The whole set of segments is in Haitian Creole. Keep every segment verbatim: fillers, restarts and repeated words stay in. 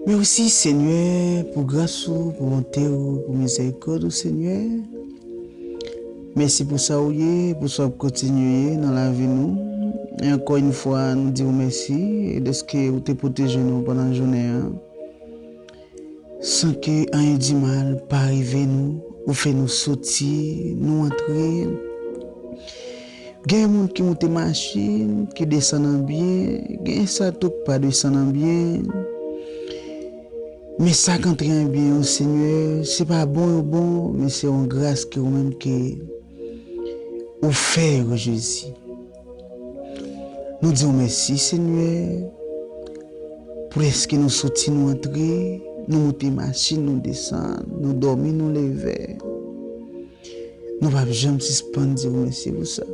Mèsi, Senyè, pou gras ou, pou bonte ou, pou mizèrikòd ou, Senyè. Mèsi pou sa ou ye, pou sa w ap kontinye ye nan lavi nou. E ankò yon fwa, nou di w mèsi dèske ou te pwoteje nou pandan jounen an. San ke anyen di mal pa rive nou, ou fè nou soti, nou antre. Gen moun ki moute machin, ki desann an byen, gen sa tou k pa desann an byen. Men sa k antre an byen yo, Senyè, se pa bon yo bon, men se yon gras ke ou menm ke ou fè yo, Jezi. Nou di w mèsi, Senyè, pou lèske nou soti, nou antre, nou moute machin, nou desann, nou dòmi, nou leve. Nou p ap janm sispann di w mèsi pou sa.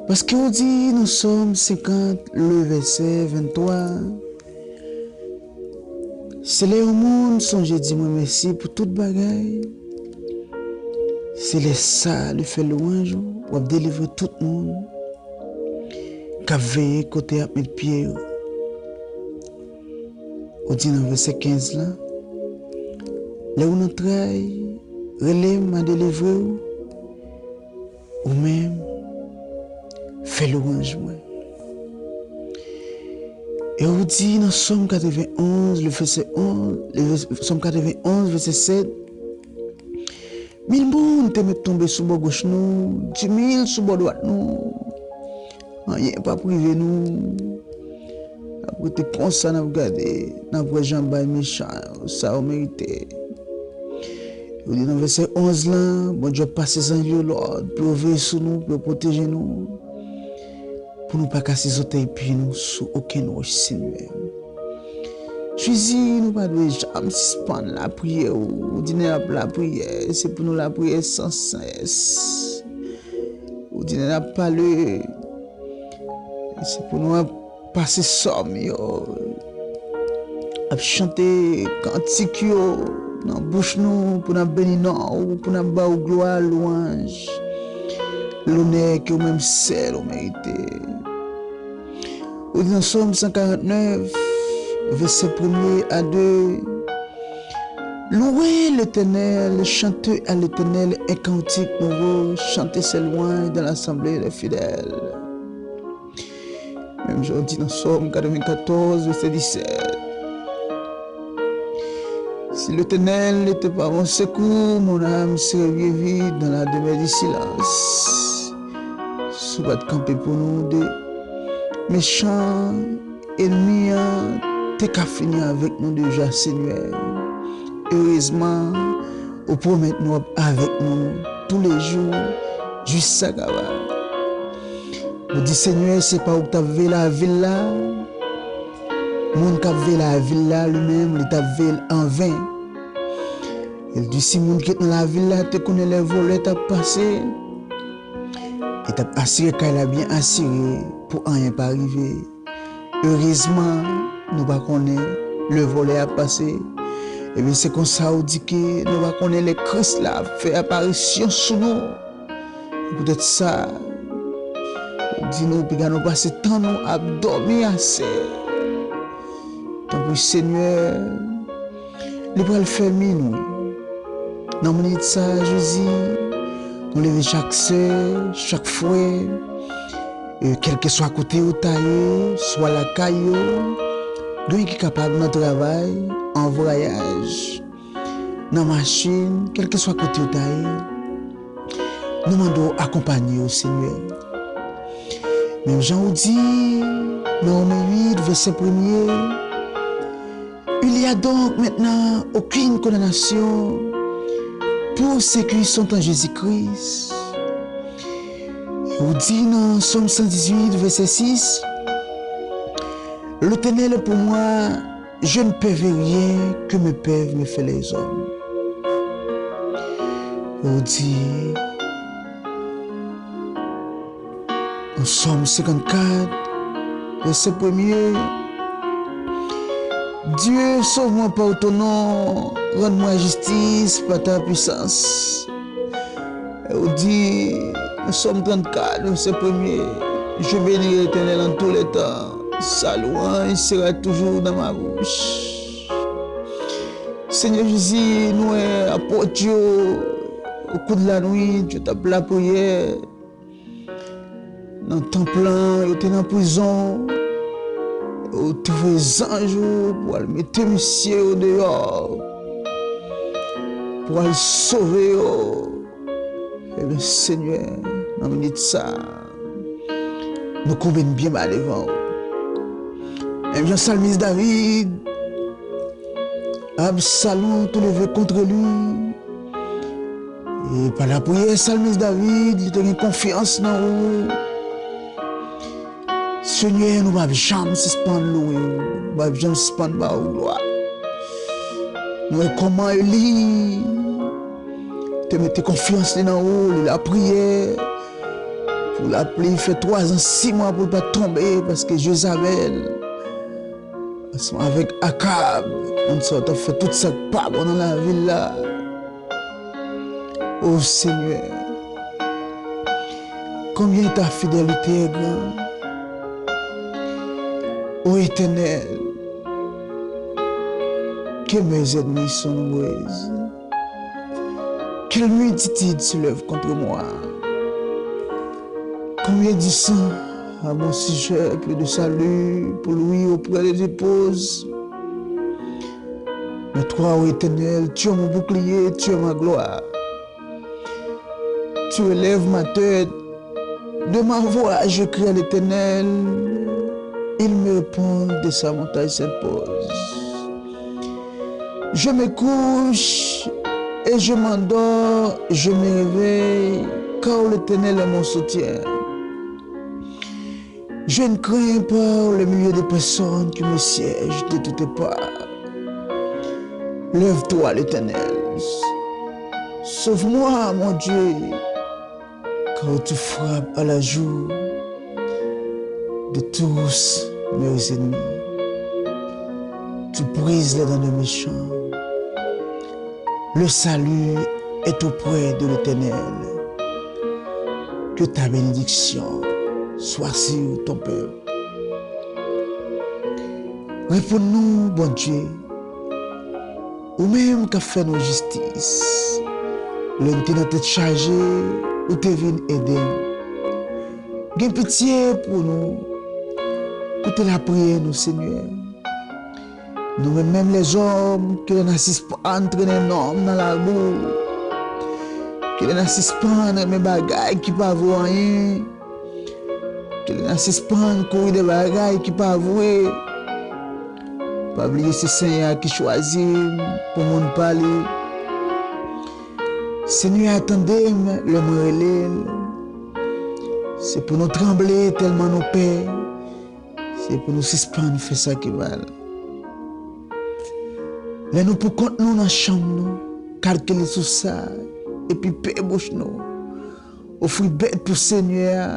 Paske ou di nan Sòm senkant, le vèsè venntwa, se lè yon moun sonje di mwen mèsi pou tout bagay, se lè sa li fè lwanj ou, w ap delivre tout moun k ap veye kote y ap met pye yo. Ou di nan vèsè kenz la, lè ou nan tray, rele m, m a delivre w, ou menm, fè lwanj mwen. E ou di nan Sòm katrevenonz, le vèsè onz, le vè-, Sòm katrevenonz, vèsè sèt, mil moun te mèt tonbe sou bò goch nou, di mil sou bò dwat nou. Anyen p ap rive nou. N ap rete konsa, n ap gade, n ap wè jan bay mechan yo sa yo merite. Yo di nan vèsè onz lan, Bondye ap pase zanj yo lòd pou yo veye sou nou, pou yo pwoteje nou, pou nou pa kase zòtèy pye nou sou okenn wòch, Senyè. Jezi, nou pa dwe janm sispann lapriyè ou. Ou di nan lapriyè, se pou nou lapriyè san sès. Ou di nan ap pale, se pou nou ap pase sòm yo, ap chante kantik yo nan bouch nou, pou n ap beni non ou, pou n ap ba ou glwa, lwanj, lonè ke ou menm sèl ou merite. Ou di nan Sòm san karantnèf, vèsè premye a de, Louez l'Éternel, chantez à l'Éternel un cantique nouveau, chantez ses louanges dans l'assemblée des fidèles. Menm jan w di nan Sòm katrevenkatòz, vèsè disèt. Si l'Éternel n'était pas mon secours, mon âme serait bien vide dans la demeure du silence. Si w pa t kanpe pou nou, de mechan enmi an te ka fini avèk nou deja, Senyè. Erezman, ou pwomèt nou w ap avèk nou toulejou jis sa kaba. Ou di, Senyè, se pa ou k t ap veye lavil la. Moun k ap veye lavil la, li menm, li t ap veye l anven. E l di, si moun ki t nan lavil la te konnen lè vòlè t ap pase, li t ap asire kay la byen asire pou anyen pa rive. Erezman, nou pa konnen lè vòlè ap pase. Ebyen, se konsa ou di ke nou pa konnen lè Kris la ap fè aparisyon sou nou. Se poutèt sa, ou di nou, piga nou pase tan nou ap dòmi aswè. Tanpri, Senyè, li pral fè minwi. Nan minit sa a, Jezi, nou leve chak sè, chak frè, e, kèlkeswa kote yo ta ye, swa lakay yo, gen ki kapab nan travay, an vwayaj, nan machin, kèlkeswa kote yo ta ye, nou mande w akonpanye yo, Senyè. Menm jan ou di nan Women uit, vèsè premye, Il y a donc maintenant aucune condamnation pour ceux qui sont en Jésus-Christ. Ou di nan Sòm san dizuit, vèsè sis, L'Éternel est pour moi, je ne peurrai rien que me peuvent me faire les hommes. Ou di, Nan Sòm senkannkat, vèsè premye, Dieu, sauve-moi par ton nom, rends-moi justice par ta puissance. Ou di, nan Sòm trannkat, vèsè premye, Je bénirai l'Éternel en tous les temps, sa louanj sera toujours dans ma bouche. Senyè Jezi, nou wè apot yo, o kou de lanwit, yo t ap lapriyè nan tanp lan, yo te nan prizon, yo te voye zanj yo pou al mete misye yo deyò, pou al sove yo. Ebyen, Senyè, nan minit sa, nou koube n byen ba devan w. Menm jan salmis David, Absalon te leve contre lui. E pa lapriyè salmis David, li te gen konfyans nan ou. Senyè, nou p ap janm sispann louwe w, nou p ap janm sispann ba w glwa. Nou wè kòman Eli te mete konfyans li nan ou, li lapriyè pou l ap li fè twazan sis mwa pou l pa t tonbe, paske Jezabèl, ansanm avèk Akab, moun sa yo t ap fè tout sa k pa bon nan lavil la. O Senyè, combien ta fidélité est grande. O Éternel, que mes ennemis sont nombreux. Quelle multitude se lève contre moi. Combien disent à mon sujet, plus de salut pour lui auprès de Dieu pose. Mais toi, ô Éternel, tu es mon bouclier, tu es ma gloire. Tu élèves ma tête. De ma voix, je crie à l'Éternel. Il me répond de sa montagne sainte pose. Je me couche et je m'endors, je me réveille, car l'Éternel est mon soutien. Je ne crains pas le milieu des personnes qui me siègent de toutes parts. Lève-toi, l'Éternel. Sauve-moi, mon Dieu, car tu frappes à la joue de tous mes ennemis. Tu brises les dents des méchants. Le salut est auprès de l'Éternel. Que ta bénédiction soit sur ton peuple. Reponn nou, Bondye, ou menm k ap fè nou jistis. Lè n te nan tèt chaje, ou te vin ede n. Gen pitye pou nou. Koute lapriyè nou, Senyè. Nou menm, menm lèzòm, kilè n a sispann trennen nonm nan labou. Kilè n a sispann renmen bagay ki pa vo anyen. Kilè n a sispann kouri de bagay ki pa vre. Pa bliye se Senyè a ki chwazi m pou moun pa li. Senyè a tande m lè mwen rele l. Se pou nou tranble tèlman nou pè. Se pou nou sispann fè sa ki mal. Lè nou pou kont nou nan chanm nou, kalkile sou sa, epi pe bouch nou. Ofri bèt pou Senyè a.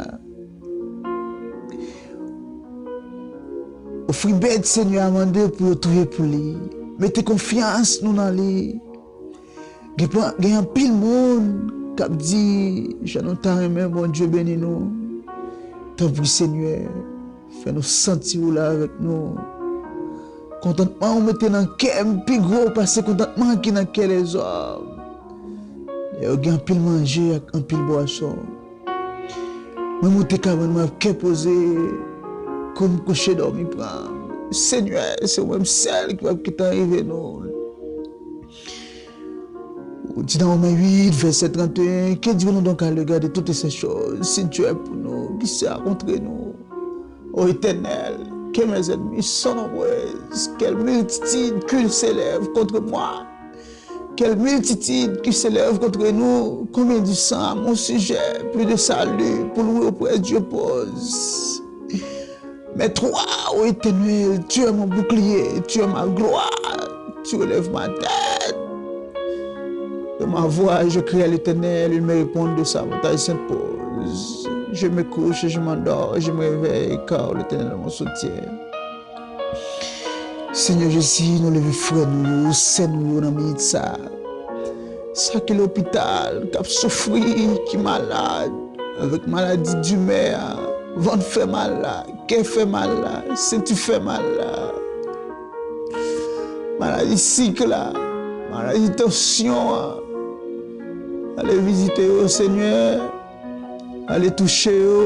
Ofri bèt Senyè a, mande pou yo touye pou li. Mete konfyans nou nan li. Gen pa, gen anpil moun k ap di, jan nou ta renmen Bondye beni nou. Tanpri, Senyè, fè nou santi ou la avèk nou. Kontantman ou mete nan kè m pi gwo pase kontantman ki nan kè lèzòm. Lè yo gen anpil manje ak anpil bwason. Mwen moute kabann mwen ak kè poze, kou m kouche dòmi pran m. Senyè, se ou menm sèl ki p ap kite anyen rive nou. Ou di nan Women uit, vèsè trannteyen, que dirons-nous donc à l'égard de toutes ces choses? Si Dieu est pour nous, qui sera contre nous? Ô Éternel, que mes ennemis sont nombreux, quelle multitude qui s'élève contre moi. Quelle multitude qui s'élève contre nous, combien du sang à mon sujet, plus de salut pour louer auprès Dieu pose. Mais toi, ô Éternel, tu es mon bouclier, tu es ma gloire, tu relèves ma tête. De ma voix, je crie à l'Éternel, il me répond de sa montagne sainte pose. Je me couche et je m'endors, je me réveille, car l'Éternel est mon soutien. Senyè Jezi, nou leve frè nou yo, sè nou yo nan minit sa a. Sa ki lopital, k ap soufri, ki malad, avèk maladi timè a, Vant fè mal la, kè fè mal la, senti fè mal la, maladi sik la, maladi tansyon an. Ale vizite yo, Senyè. Ale touche yo.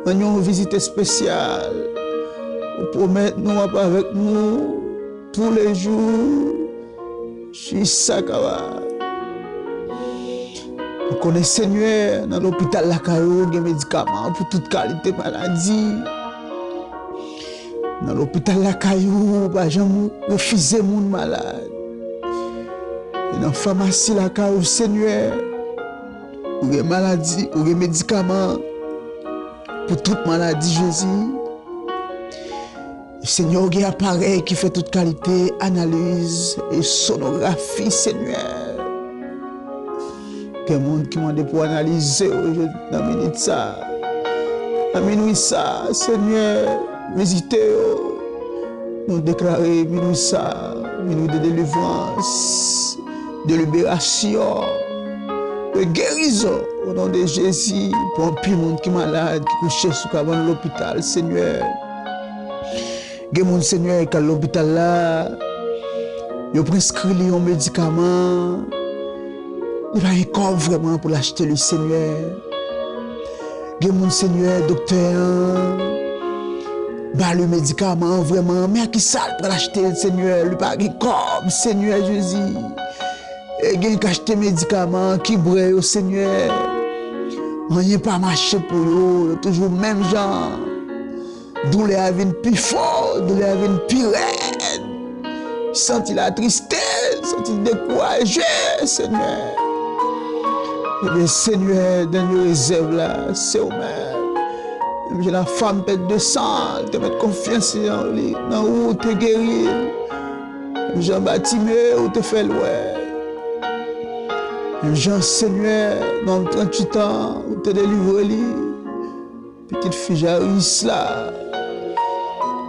Rann yon vizit espesyal. Ou pwomèt nou w ap avèk nou toulejou. Jis sa k ap. Nou konnen, Senyè, nan lopital lakay ou, gen medikaman pou tout kalite maladi. Nan lopital lakay ou, ou pa janm refize moun malad. E nan famasi lakay ou, Senyè, ou gen maladi, ou gen medikaman pou tout maladi, Jezi. Senyè, ou gen aparèy ki fè tout kalite analiz e sonografi, Senyè. Gen moun ki mande pou analize yo nan minit sa, nan minwi sa, Senyè, vizite yo. Nou deklare minwi sa, minwi de delivrans, de liberasyon, de gerizon, o non de Jezi, pou anpil moun ki malad, ki kouche sou kabann lopital, Senyè. Gen moun, Senyè, k al lopital la, yo preskri li yon medikaman, li pa gen kòb vrèman pou l achte li, Senyè. Gen moun, Senyè, doktè an ba li medikaman an vrèman, men a ki sa l pral achte l, Senyè? Li pa gen kòb, Senyè Jezi. E gen k achte medikaman an, ki bwè yo, Senyè. Anyen pa mache pou yo, yo toujou menm jan. Doulè a vin pi fò, doulè a vin pi rèd. Santi latristès, santi dekouraje, Senyè. Ebyen, Senyè, dènye rezèv la, se ou menm. Menm jan la fanm pèt de san, li te met konfyans li nan li, nan ou, ou te geri l. Menm jan Batime, ou te fè l wè. Menm jan, Senyè, nonm tranntuit an, ou te delivre li. Pitit fi Jayis la,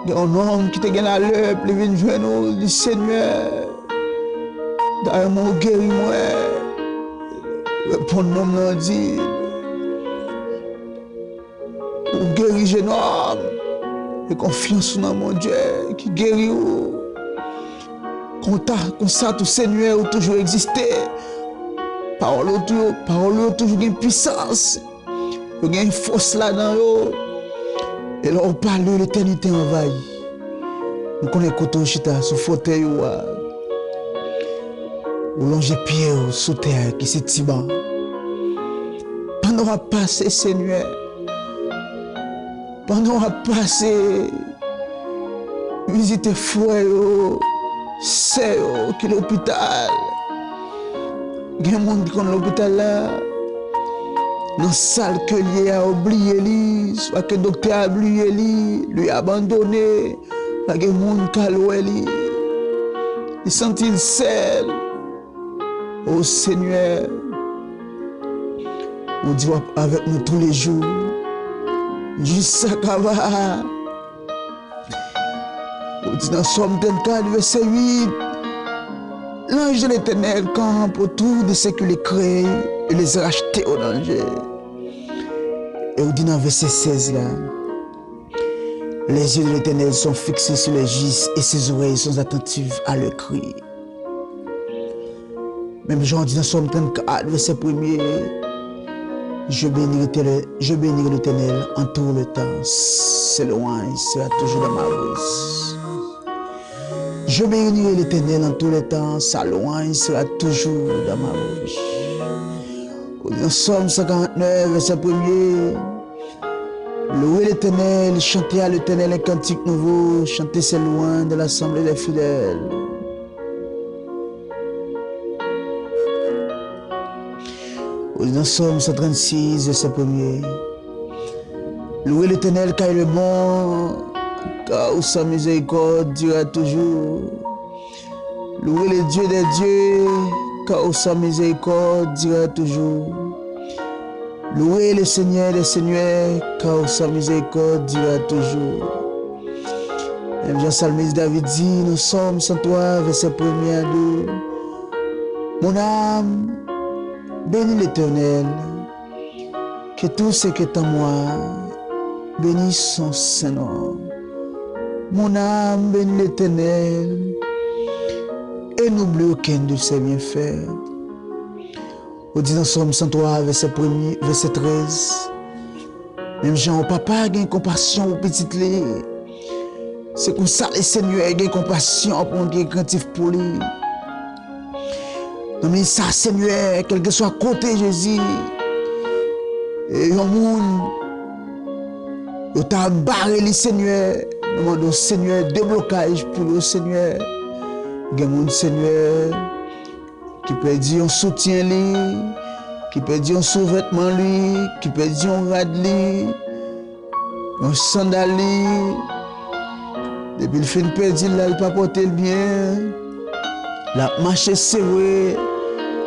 gen yon nonm ki te gen lalèp, li vin jwenn ou, li di, Senyè, m ta renmen w geri mwen. Reponn nonm nan, di, ou geri, jenòm, e konfyans ou nan Bondye ki geri ou. Konta, konsa tou, Senyè, ou toujou egziste. Pawòl ou tou, pawòl ou yo toujou gen pisans. Yo gen fòs ladan yo. E lè w pale, letènite anvayi. M konnen kote w chita sou fòtèy ou a. Ou lonje pye w sou tè a ki se ti ban. Pandan w ap pase, Senyè, pandan w ap pase, vizite frè yo, sè yo ki lopital. Gen moun ki konn lopital la, nan sal ke l ye a, yo bliye li, swa ke doktè a bliye li, li abandone, pa gen moun k al wè li. Li santi l sèl. O Senyè, ou di w ap avèk nou toulejou, jis sa k ap. Ou di nan Sòm trannkat, vèsè uit, L'ange de l'Éternel campe autour de ceux qui le craignent et les racheter au danger. E ou di nan vèsè sèz la, Les yeux de l'Éternel sont fixés sur les justes et ses oreilles sont attentives à leurs cris. Menm jan w di nan Sòm trannkat, vèsè premye, Je bénirai l'Éternel, je bénirai l'Éternel en tout le temps. Ses louanges sera toujours dans ma bouche. Je bénirai l'Éternel en tout le temps, sa louange sera toujours dans ma bouche. Ou di nan Sòm san karant nèf, vèsè premye, Louez l'Éternel, chantez à l'Éternel un cantique nouveau, chantez ses louanges dans l'assemblée des fidèles. Ou di nan Sòm san trannsis, vèsè premye, Louez l'Éternel car il est bon, car sa miséricorde dure à toujours. Louez le Dieu des dieux, car sa miséricorde dure à toujours. Louez le Seigneur des seigneurs, car sa miséricorde dure à toujours. Menm jan salmis David di nan Sòm san twa, vèsè premye a de, Mon âme, bénis l'Éternel, Que tout ce qui est en moi bénisse son saint nom. Mon âme bénit l'Éternel et n'oublie aucun de ses bienfaits. Ou di nan Sòm san twa, vèsè premye, vèsè trèz, menm jan yon papa gen konpasyon pou pitit li, se konsa Lesenyè gen konpasyon pou moun ki gen krentif pou li. Nan minit sa, Senyè, kèlkeswa kote, Jezi, e yon moun, yo ta bare li, Senyè, nou mande w, Senyè, deblokaj pou yo, Senyè. Gen moun, Senyè, ki pèdi yon soutyen li, ki pèdi yon souvètman li, ki pèdi yon rad li, yon sandal li. Depi l fin pèdi l la, l pa pote l byen. L ap mache, se vre,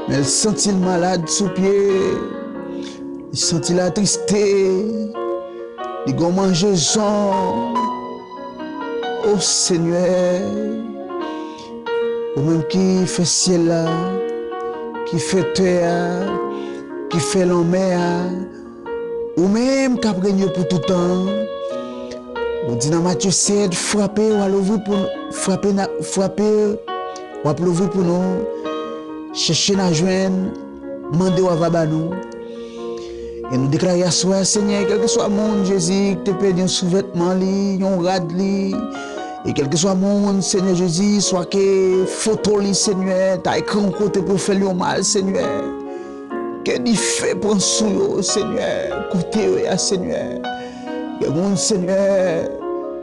men l santi l malad sou pye. Li santi l atriste. Li gon manjezon. O Senyè, ou menm ki fè syèl la, ki fè tè a, ki fè lanmè a, ou menm k ap renye pou toutan. Ou di nan Matye sèt, frape, w a louvri pou, frape, n a, frape, w ap louvri pou nou. Chèche, n a jwenn. Mande, w a va ba nou. E nou deklare aswè a, Senyè, kèlkeswa moun, Jezi, ki te pèdi yon souvètman li, yon rad li, e kèlkeswa moun, Senyè Jezi, swa ke foto li, Senyè, ta ekri yon kote pou yo fè l yon mal, Senyè. Ke dife pran sou yo, Senyè, kote yo ye a, Senyè. Gen moun, Senyè,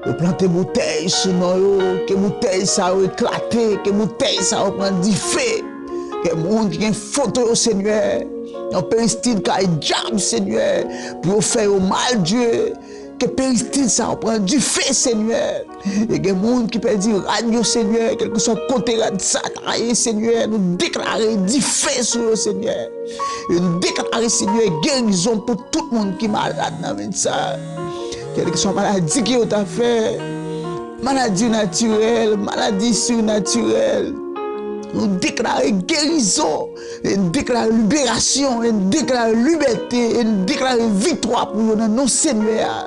yo plante boutèy sou non yo, ke boutèy sa yo eklate, ke boutèy sa yo pran dife. Gen moun ki gen foto yo, Senyè, nan peristil kay dyab, Senyè, pou yo fè yo mal, Dye. Ke peristil sa yo pran dife, Senyè. E gen moun ki pèdi rad yo, Senyè, kèlkeswa kote rad sa ta ye, Senyè, nou deklare dife sou yo, Senyè. E nou deklare, Senyè, gerizon pou tout moun ki malad nan men sa. Kèlkeswa maladi ke yo ta fè, maladi natirèl, maladi sirnatirèl, nou deklare gerizon, e nou deklare liberasyon, e nou deklare libète, e nou deklare viktwa pou yo nan non Senyè a.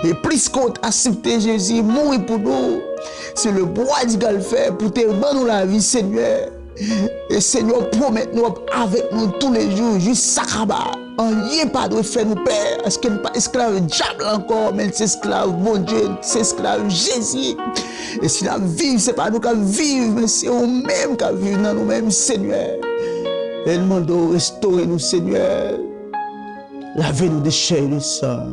E plis ke w t aksepte Jezi mouri pou nou sou le bwa di Kalvè pou te ban nou lavi, Senyè. E Senyè, w pwomèt nou w ap avèk nou toulejou jis sa kaba. Anyen pa dwe fè nou pè, paske n pa esklav dyab la ankò, men n se esklav Bondye, n se esklav Jezi. E si n ap viv, se pa nou k ap viv, men se ou menm k ap viv nan nou menm, Senyè. E n mande w restore nou, Senyè. Lave nou de chè e de san.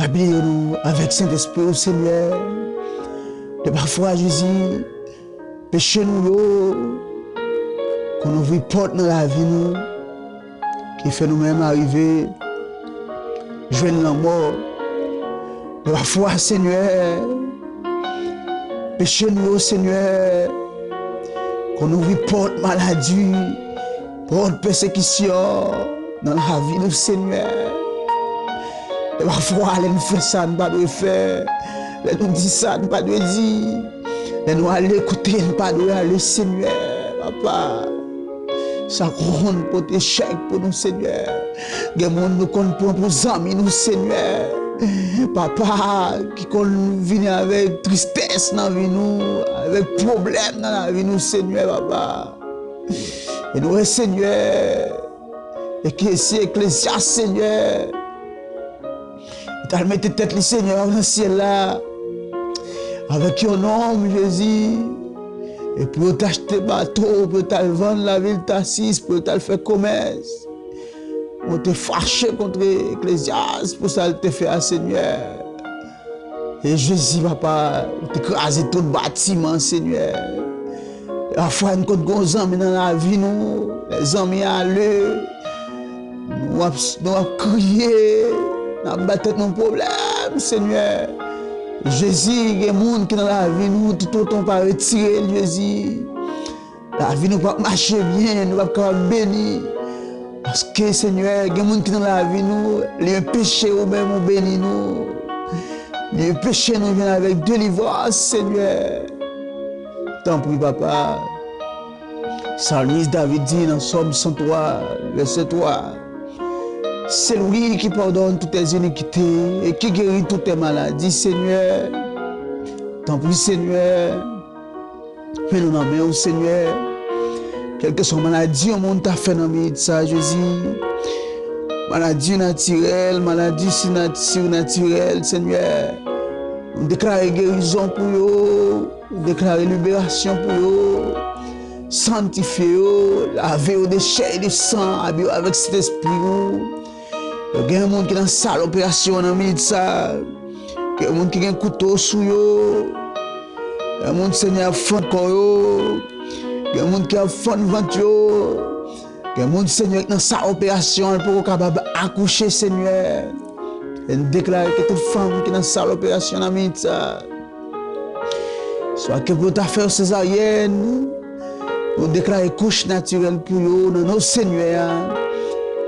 Abiye nou avèk Sentespri w, Senyè. Ke pafwa, Jezi, peche nou yo konn ouvri pòt nan lavi nou, ki fè nou menm arive jwenn lanmò. Ke pafwa, Senyè, peche nou yo, Senyè, konn ouvri pòt maladi, pòt pèsekisyon nan lavi nou, Senyè. E pafwa, lè n fè sa n pa dwe fè, lè nou di sa n pa dwe di, lè nou ale kote n pa dwe ale, Senyè, Papa, sa konn pote echèk pou nou, Senyè. Gen moun nou konn pran pou zanmi nou, Senyè. Papa, ki konn vini avèk tristès nan vi nou, avèk pwoblèm nan lavi nou, Senyè, Papa. E nou wè, Senyè, e ke si Eklezyas, Senyè, li t al mete tèt li, Senyè, nan syèl la, avèk yon nonm, Jezi, e pou yo t achte bato, pou yo t al vann lavil Tasis, pou yo t al fè komès. Ou te fache kont Eklezyas pou sa l te fè a, Senyè. E Jezi, Papa, ou te kraze tout batiman, Senyè. Pafwa, n konn gon zanmi nan lavi nou, lè zanmi ale, nou ap, nou ap kriye, n ap bay tèt nou pwoblèm, Senyè. Jezi, gen moun ki nan lavi nou, toutotan w pa retire l, Jezi. Lavi nou p ap mache byen, nou p ap kapab beni. Paske, Senyè, gen moun ki nan lavi nou, li enpeche ou menm ou beni nou. Li enpeche nou jwenn avèk delivrans, Senyè. Tanpri, Papa. Salmis David di nan Sòm san twa, vèsè twa, C'est lui qui pardonne toutes tes iniquités et qui guérit toutes tes maladies, Seigneur. Tanpri, Seigneur, men nou nan men w, Seigneur. Kèlkeswa maladi yon moun ta fè nan minit sa, Jezi, maladi natirèl, maladi sina-, sirnatirèl, Seigneur, nou deklare gerizon pou yo. Deklare liberasyon pou yo, santifye yo, lave yo de chè e de san, abiye yo avèk Sentespri ou. Yo gen moun ki nan sal operasyon nan minit sa, gen moun ki gen kouto sou yo, gen moun, Senyè, ap fann kò yo, gen moun ki ap fann vant yo, gen moun, Senyè, ki nan sal operasyon, li poko kapab akouche, Senyè. E n deklare ke tout fanm ki nan sal operasyon nan minit sa, swa ke pou yo ta fè yon sezaryèn, nou deklare kouch natirèl pou yo nan non Senyè a.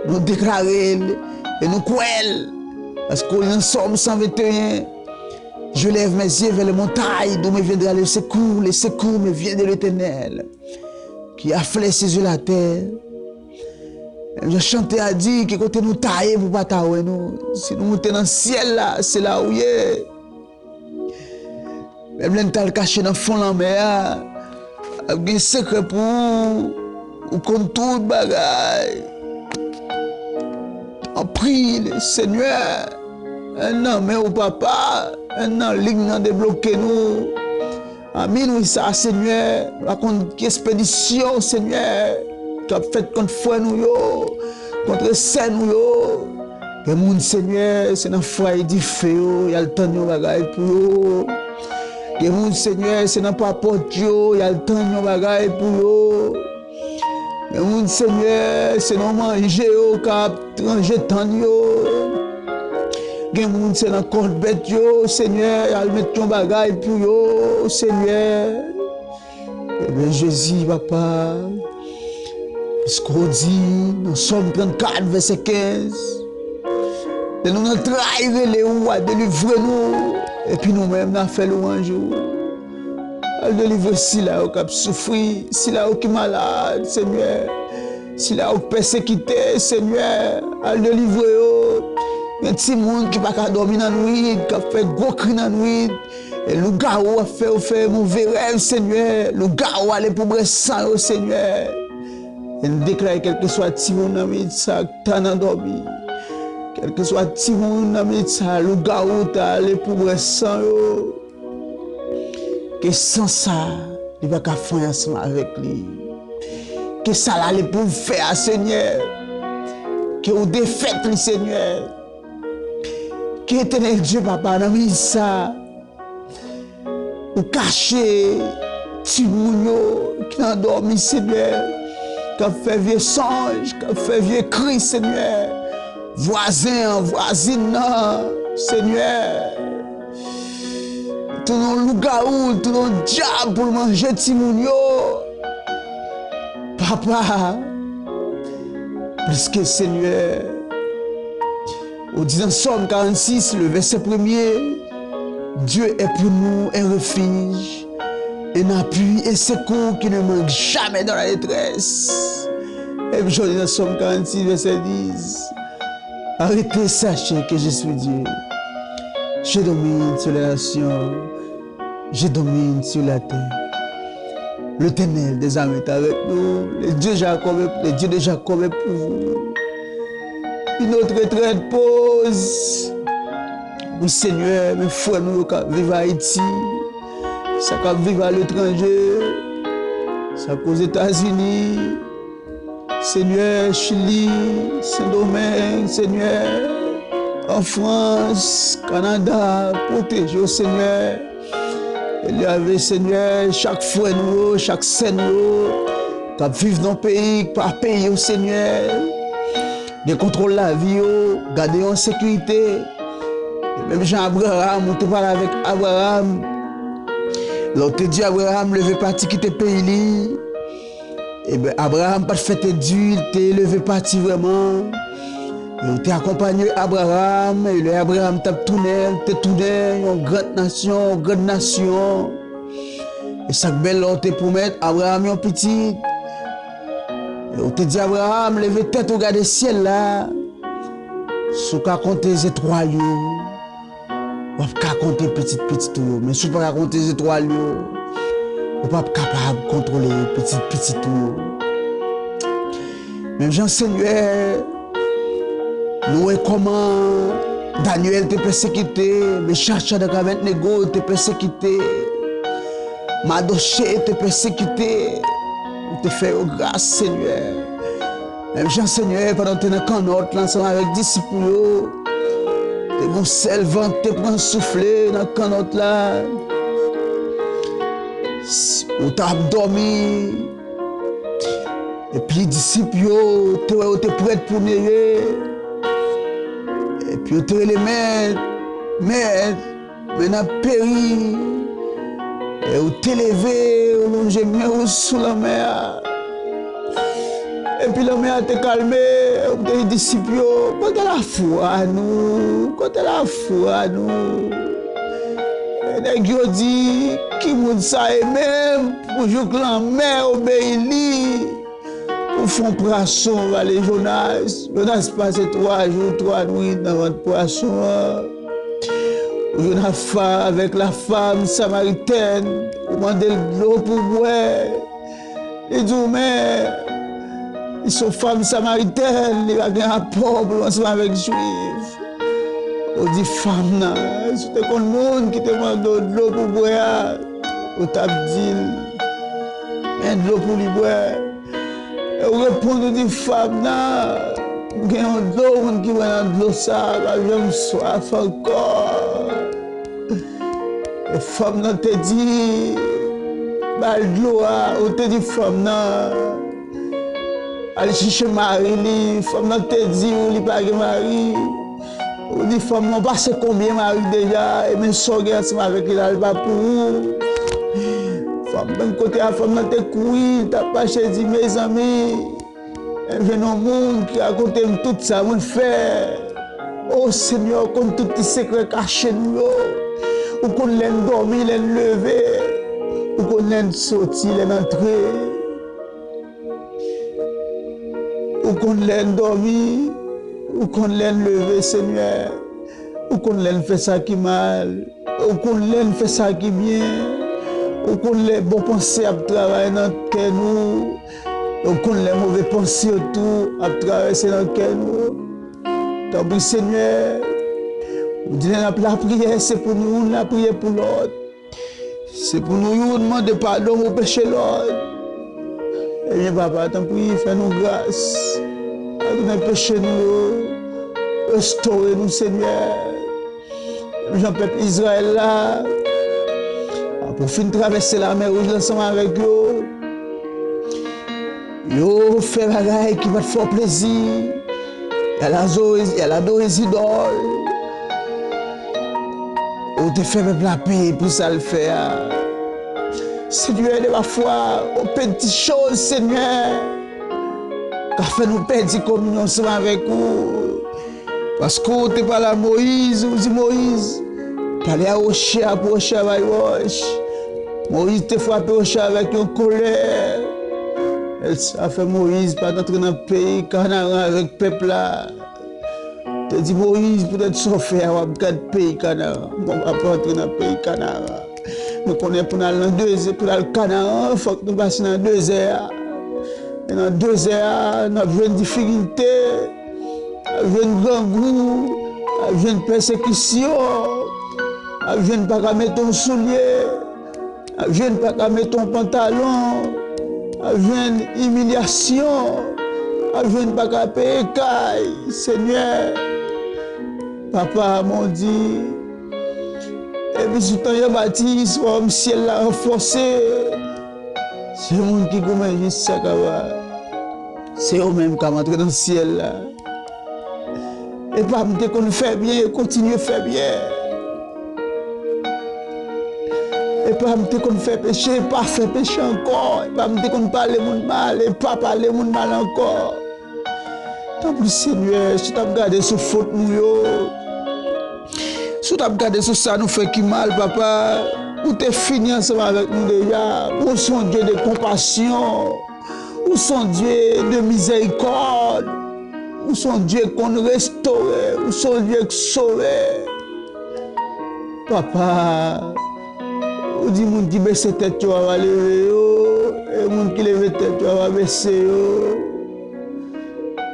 Nou deklare l e nou kwè l. Paske w li nan Sòm san venteyen, Je lève mes yeux vers les montagnes, d'où me viendra le secours? Le secours me vient de l'Éternel, qui a fait les cieux et la terre. Menm jan chante a di, ki kote nou ta ye pou pa ta wè nou? Si nou moute nan syèl la, se la ou ye. Menm lè n t al kache nan fon lanmè a, ap gen sekrè pou ou. Ou konn tout bagay. Tanpri, Senyè, men n nan men w, Papa, men n nan liy nan, debloke nou. Amin, wi, sa, Senyè, nou pa konn ki espedisyon, Senyè, k ap fèt kont frè nou yo, kont sè nou yo. Gen moun, Senyè, se nan fwaye dife yo, y al tann yon bagay pou yo. Gen moun, Senyè, se nan papòt yo, y al tann yon bagay pou yo. Gen moun, Senyè, se nan manje yo k ap ranje tann yo. Gen moun, se nan kòd bèt yo, Senyè, y al met yon bagay pou yo, Senyè. Ebyen, Jezi, Papa, piske w di nan Sòm trannkat, vèsè kenz, lè nou nan tray, rele ou a delivre nou, epi nou menm, n a fè lwanj ou. Al delivre sila yo k ap soufri, sila yo ki malad, Senyè. Sila yo k pèsekite, Senyè, al delivre yo. Gen timoun ki pa ka dòmi nan nwit, k ap fè gwo kri nan nwit. E lougawou ap fè yo fè move rèv, Senyè. Lougawou ale pou bwè san yo, Senyè. E n deklare kèlkeswa timoun nan minit sa k ta nan dòmi, kèlkeswa timoun nan minit sa lougawou ta ale pou bwè san yo, ke san sa, li pa ka fè anyen ansanm avèk li. Ke sa l ale pou l fè a, Senyè, ke ou defèt li, Senyè. Ke Etènèl Dye, Papa, nan minit sa, ou kache timoun yo ki nan dòmi, Senyè, k ap fè vye sonj, k ap fè vye kri, Senyè. Vwazen an, vwazin nan, Senyè. Tounen yon lougawou, tounen yon dyab pou l manje timoun yo. Papa, piske, Senyè, ou di nan Sòm karannsis, le vèsè premye, Dieu est pour nous un refuge, un appui, un secours qui ne manque jamais dans la détresse. Epi jodi nan Sòm karannsis, vèsè dis, Arrêtez, sachez que je suis Dieu. Je domine sur les nations, je domine sur la terre. L'Éternel des armées est avec nous. Le Dieu Jacob est, le Dieu de Jacob est pour vous. Une autre retraite pose. Wi, Senyè, men frè nou yo k ap viv Ayiti, sa k ap viv aletranje, sa k Ozetazini, Senyè, Chili, Sendomeng, Senyè, an Frans, Kanada, pwoteje yo, Senyè. Eleve, Senyè, chak frè nou yo, chak sè nou yo, k ap viv nan peyi k pa peyi yo, Senyè. Gen kontwòl lavi yo, gade yo an sekirite. E menm jan Abraram, ou te pale avèk Abraram. Lè w te di Abraram leve pati kite peyi li, ebyen, Abraram pa t fè tèt di, li te leve pati vrèman. E ou te akonpanye Abraram, e lè Abraram t ap tounen, li te tounen yon gran nasyon, yon gran nasyon. E sa k bèl, lè w te pwomèt Abraram yon pitit. E ou te di Abraram, leve tèt ou gade syèl la. Si w ka konte zetwal yo, w ap ka konte pitit pitit ou yo. Men si w pa ka konte zetwal yo, ou p ap kapab kontwole pitit pitit ou yo. Menm jan Senyè, nou wè kòman Danyèl te pèsekite, Mechak, Chadrak, Abèdnego te pèsekite, Madoche te pèsekite, ou te fè yo gras, Senyè. Menm jan, Senyè, pandan w te nan kannòt la ansanm avèk disip ou yo, te gon sèl van k te pran soufle nan kannòt la. Ou t ap dòmi, epi disip yo te wè yo te prèt pou neye, epi yo te rele, Mèt, Mèt, men n ap peri. E ou te leve, ou lonje men ou sou lanmè a. Epi lanmè a te kalme, ou te di disip yo, kote lafwa nou? Kote lafwa nou? E nèg yo di, ki moun sa ye menm pou jouk lanmè obeyi li? Ou fè yon pwason vale Jonas. Jonas pase twa jou, twa nwit nan vant pwason an. Ou jwenn Rafa avèk lafanm samaritèn, ou mande l dlo pou bwè. Li di w, men, li se yon fanm samaritèn, li pa gen rapò pou l ansanm avèk Jwif. Ou di fanm nan, si w te konn moun ki te mande w dlo pou bwè a, ou t ap di l, men dlo pou li bwè. E ou reponn, ou di fanm nan, m gen yon dlo, moun ki pran nan dlo sa a, pa janm swaf ankò. E fanm nan te di, ba l dlo a, ou te di fanm nan, al chèche mari li, fanm nan te di w li pa gen mari. Ou di fanm nan pase konbyen mari deja, e men sa w gen ansanm avèk li la, li pa pou ou. Fanm nan kote a, fanm nan te kouri, l t ap mache di, mezanmi, m jwenn yon moun ki rakonte m tout sa mwen fè. O Senyè, ou konn tout ti sekrè kache nou yo. Ou konn lè n dòmi, lè n leve. Ou konn lè n soti, lè n antre. Ou konn lè n dòmi, ou konn lè n leve, Senyè. Ou konn lè n fè sa ki mal, ou konn lè n fè sa ki byen. Ou konn lè bon panse ap travay nan kè nou, ou konn lè move panse yo tou ap travèse nan kè nou. Tanpri, Senyè, ou di lè n ap lapriyè, se pou nou youn lapriyè pou lòt. Se pou nou youn mande padon pou peche lòt. Ebyen, Papa, tanpri, fè nou gras. Padone peche nou yo. Restore nou, Senyè. Menm jan pèp Izrayèl la, apre w fin travèse Lamè Wouj la ansanm avèk yo, yo fè bagay ki pa t fè w plezi. Y al azo-, y al adore zidòl. Ou te fè pèp la peye pou sa l fè a. Senyè, de pafwa, yon peti choz, Senyè, ka fè nou pèdi kominyon ansanm avèk ou. Paske ou te pale a Moyiz, ou di, Moyiz, pale a woche a pou woche a bay wòch. Moyiz te frape woche a avèk yon kolè. E sa fè Moyiz pa t antre nan peyi Kanaran avèk pèp la. Te di Moyiz, poutèt sa w fè a, w ap gad peyi Kanaran. Bon, w ap antre nan peyi Kanaran. Nou konnen pou n al nan dezè, pou n al Kanaran, fòk nou pase nan dezè a. E nan dezè a, n ap jwenn difikilte, n ap jwenn grangou, n ap jwenn pèsekisyon, n ap jwenn pa ka mete yon soulye, n ap jwenn pa ka mete yon pantalon, n ap jwenn imilyasyon, n ap jwenn pa ka peye kay, Senyè. Papa, Bondye, epi sou tan Jan Batis, wayòm syèl la ranfòse. Se moun ki goumen jis sa kaba. Se yo menm k ap antre nan syèl la. Epa m te konn fè byen e kontinye fè byen. Epa m te konn fè peche e pa fè peche ankò. Epa m te konn pale moun mal e pa pale moun mal ankò. Tanpri, Senyè, si w t ap gade sou fot nou yo, si w t ap gade sou sa nou fè ki mal, Papa, ou te fini ansanm avèk nou deja. Ou se yon Dye de konpasyon. Ou se yon Dye de mizèrikòd. Ou se yon Dye k konn restore restore, ou se yon Dye k sove. Papa, ou di moun ki bese tèt yo, w a leve yo, e moun ki leve tèt yo, w a bese yo.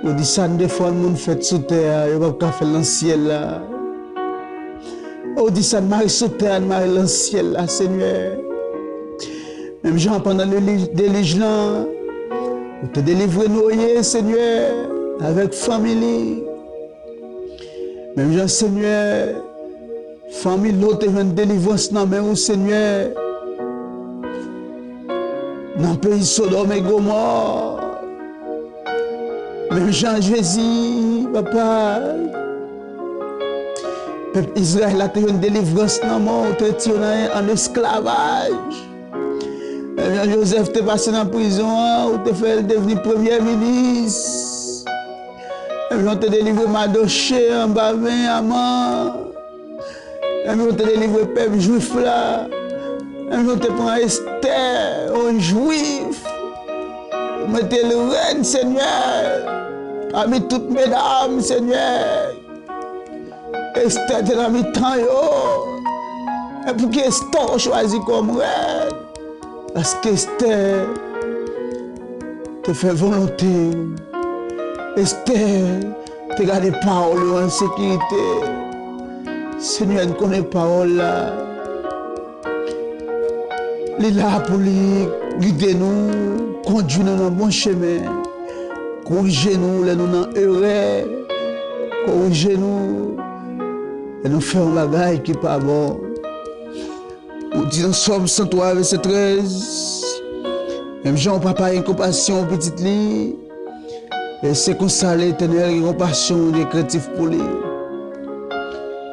Ou di sa n defann moun fèt sou tè a, yo p ap ka fè l nan syèl la. Ou di sa n mare sou tè a, n mare l nan syèl la, Senyè. Menm jan pandan delij, delij lan, ou te delivre Noye, Senyè, avèk fanmi li. Menm jan, Senyè, fanmi Lot te jwenn delivrans nan men ou, Senyè, nan peyi Sodòm e Gomò. Menm jan Jezi, papa, pèp Izrayèl la te jwenn delivrans nan men w, ou te retire yo nan, an esklavaj. Menm jan Jozèf te pase nan prizon an, ou te fè l devni premye minis. Menm jan w te delivre Madoche anba men Aman. Menm jan w te delivre pèp jwif la. Menm jan w te pran Estè, yon jwif, ou mete l rèn, Senyè, pami tout medam, Senyè. Estè te nan mitan yo. E pouki Estè w chwazi kòm rèn? Paske Estè te fè volonte w. Estè te gade pawòl yo an sekirite. Senyè, n konnen pawòl la. Li la pou li gide nou, kondui nou nan bon chemen, korije nou lè nou nan erè, korije nou lè nou fè yon bagay ki pa bon. Ou di nan Sòm san twa, vèsè trèz, menm jan yon papa gen konpasyon pou pitit li, e se konsa Letènèl gen konpasyon, gen krentif pou li.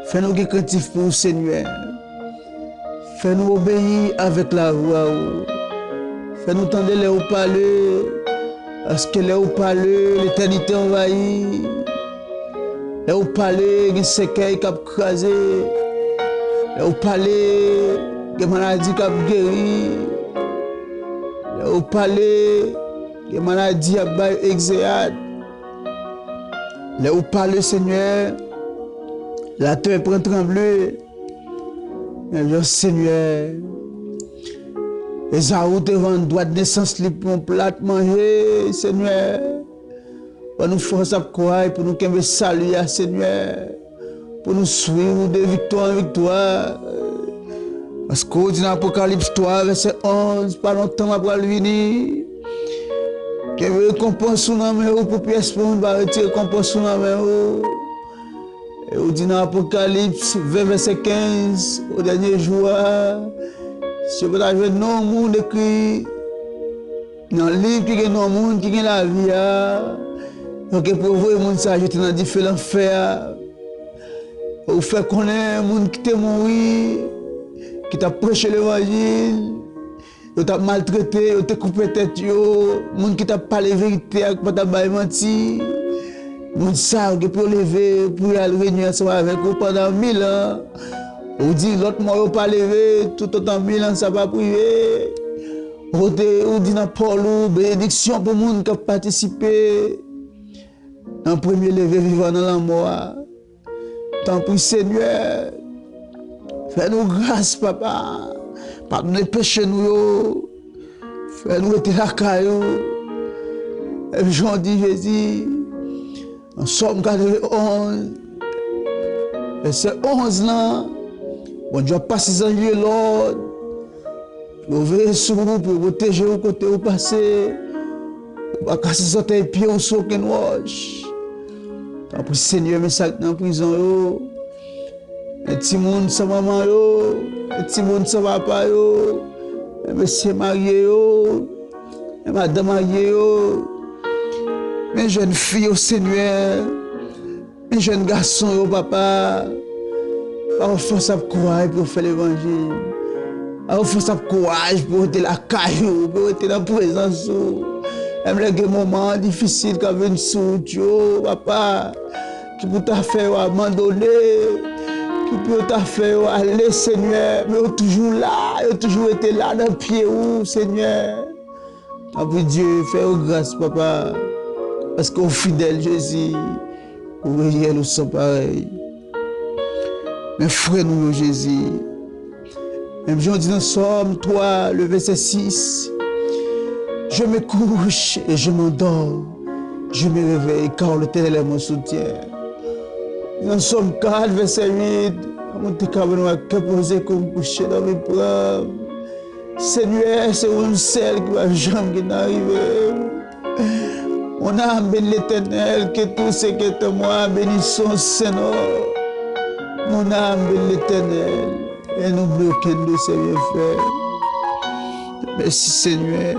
Fè nou gen krentif pou ou, Senyè. Fè nou obeyi avèk lavwa ou. Fè nou tande lè ou pale, paske lè ou pale, letènite anvayi. Lè ou pale, gen sèkèy k ap kraze. Lè ou pale, gen maladi k ap geri. Lè ou pale, gen maladi ap bay egzeyat. Lè ou pale, Senyè, latè pran tranble. Men jan Senyè, Ezaou te vann dwa de nesans li pou yon plat manje, Senyè. Ban nou fòs ak kouraj pou nou kenbe sali a, Senyè. Pou nou swiv ou de viktwa an viktwa. Paske ou di nan Apokalips twa, vèsè onz, pa lontan m ap pral vini. Kenbe rekonpans ou nan men ou pou pyès moun pa retire rekonpans ou nan men ou. E ou di nan Apokalips ven, vèsè kenz, o dènye jou a, si yo pa ta jwenn non moun ekri nan liv ki gen non moun ki gen lavi a, yo gen pou yo voye moun sa a jete nan dife lanfè a. Ou fè konnen moun ki te mouri, ki t ap preche levanjil, yo t ap maltrete, yo te koupe tèt yo, moun ki t ap pale verite a, ki pa t ap bay manti, moun sa yo gen pou yo leve, pou yo al reyini ansanm avèk ou pandan mil an. Ou di lòt mò yo pa leve, toutotan mil an sa p ap rive. Kote ou di nan pawòl ou, benediksyon pou moun k ap patisipe nan premye leve vivan nan lanmò a. Tanpri, Senyè, fè nou gras, Papa. Padone peche nou yo. Fè nou rete lakay ou. Menm jan w di, Jezi, nan Sòm katrevenn onz, vèsè onz lan, Bondye ap pase zanj li lòd pou yo veye sou ou, pou yo pwoteje ou kote ou pase, pou w pa kase zòtèy pye w sou okenn wòch. Tanpri, Senyè, men sa k nan prizon yo, men timoun san manman yo, men timoun san papa yo, men mesye marye yo, men madanm marye yo, men jèn fi yo, Senyè, men jèn gason yo, Papa. Ba yo fòs ak kouraj pou yo fè levanjil. Ba yo fòs ak kouraj pou yo rete lakay ou, pou yo rete nan prezans ou. Menm lè gen moman difisil k ap vin sou wout yo, Papa, ki pou ta fè yo abandone, ki pou yo ta fè yo ale, Senyè, men yo toujou la, yo toujou rete la nan pye ou, Senyè. Tanpri, Dye, fè yo gras, Papa, paske w fidèl, Jezi. reyèl ou san parèy. Men frè nou yo, Jezi. Menm jan w di nan Sòm twa, le vèsè sis, je me couche et je m'endors, je me réveille, car l'Éternel est mon soutien. Nan Sòm kat, vèsè uit, mwen te ka wè nou ak kè poze kou m kouche dòmi pran m. Senyè, se ou menm sèl ki pa janm gen nan rive m. Mon âme bénit l'Éternel, que tout ce qui est en moi bénisse son saint nom. Mon âme bénit l'Éternel, et n'oublie aucun de ses bienfaits. Mèsi, Senyè.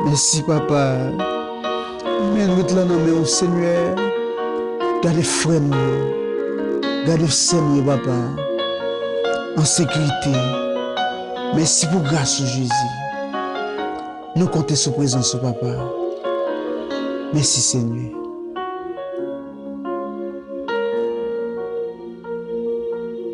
Mèsi, Papa. Men nwit lan nan men w, Senyè. Gade frè nou yo. Gade sè nou yo, Papa. An sekirite. Mèsi pou gras ou, Jezi. Nou konte sou prezans ou, Papa. Mèsi, Senyè.